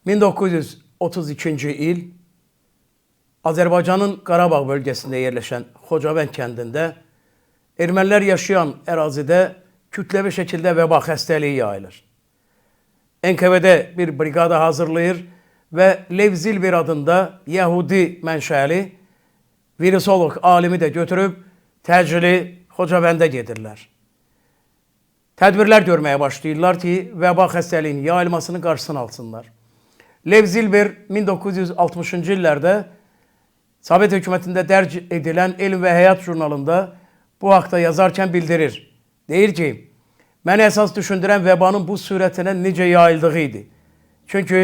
1932-ci il Azərbaycanın Qarabağ bölgəsində yerləşən Xocavənd kəndində ermənilər yaşayan ərazidə kütləvi şəkildə vəba xəstəliyi yayılır. NKVD bir briqada hazırlayır və Lev Zilber adında Yəhudi mənşəli virusoloq alimi də götürüb təcili Xocavəndə gedirlər. Tədbirlər görməyə başlayırlar ki, vəba xəstəliyinin yayılmasının qarşısını alsınlar. Lev Zilber 1960-cı illərdə Sovet hökumətində dərc edilən Elm və Həyat jurnalında bu haqda yazarkən bildirir. Deyir ki, məni əsas düşündürən vəbanın bu sürətinə necə yayıldığı idi. Çünki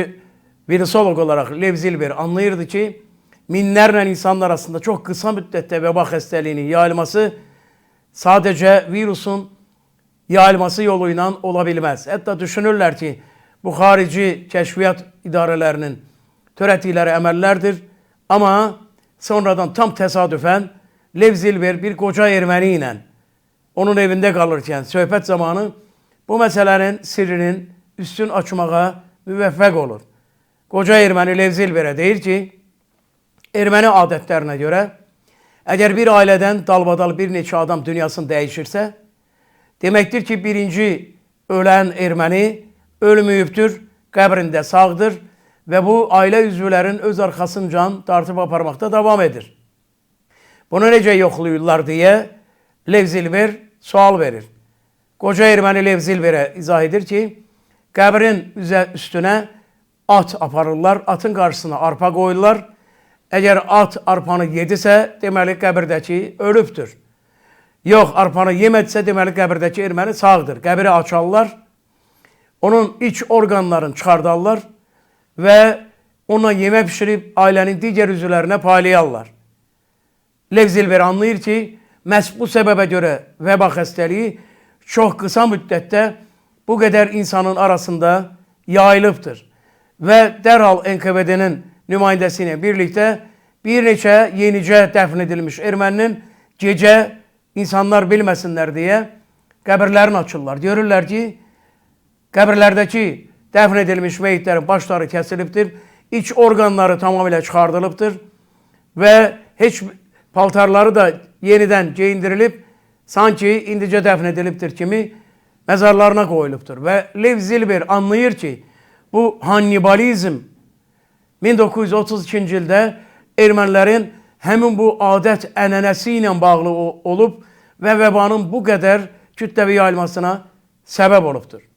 virusoloq olaraq Lev Zilber anlayırdı ki, minlərlə insanın arasında çox qısa müddətdə vəba xəstəliyinin yayılması sadəcə virusun yayılması yolu ilə ola bilməz. Hətta düşünürlər ki, bu xarici kəşfiyyat idarələrinin törətdikləri əməllərdir. Amma sonradan tam təsadüfən Lev Zilber bir qoca erməni ilə onun evində qalırkən söhbət zamanı bu məsələnin sirrinin üstün açmağa müvəffəq olur. Qoca erməni Lev Zilberə deyir ki, erməni adətlərinə görə əgər bir ailədən dalbadal bir neçə adam dünyasını dəyişirsə, deməkdir ki, birinci ölən erməni ölməyibdir, qəbrində sağdır və bu ailə üzvlərin öz arxasıncan dartıb aparmaqda davam edir. Bunu necə yoxlayırlar deyə Lev Zilber sual verir. Qoca erməni Lev Zilberə izah edir ki, qəbrin üstünə at aparırlar, atın qarşısına arpa qoyurlar. Əgər at arpanı yedisə, deməli qəbirdəki ölübdür. Yox, arpanı yemedisə, deməli qəbirdəki erməni sağdır. Qəbiri açarlar, onun iç orqanlarını çıxardarlar və ondan yemək bişirib ailənin digər üzvlərinə paylayarlar. Lev Zilber anlayır ki, məhz bu səbəbə görə vəba xəstəliyi çox qısa müddətdə bu qədər insanın arasında yayılıbdır. Və dərhal NKVD-nin nümayəndəsi ilə birlikdə bir neçə yenicə dəfn edilmiş erməninin gecə insanlar bilməsinlər deyə qəbirlərini açırlar. Görürlər ki, qəbirlərdəki dəfn edilmiş meyitlərin başları kəsilibdir, iç orqanları tamamilə çıxardılıbdır və heç paltarları da yenidən geyindirilib, sanki indicə dəfn edilibdir kimi məzarlarına qoyulubdur. Və Lev Zilber anlayır ki, bu Hannibalizm 1932-ci ildə ermənilərin həmin bu adət ənənəsi ilə bağlı olub və vəbanın bu qədər kütləvi yayılmasına səbəb olubdur.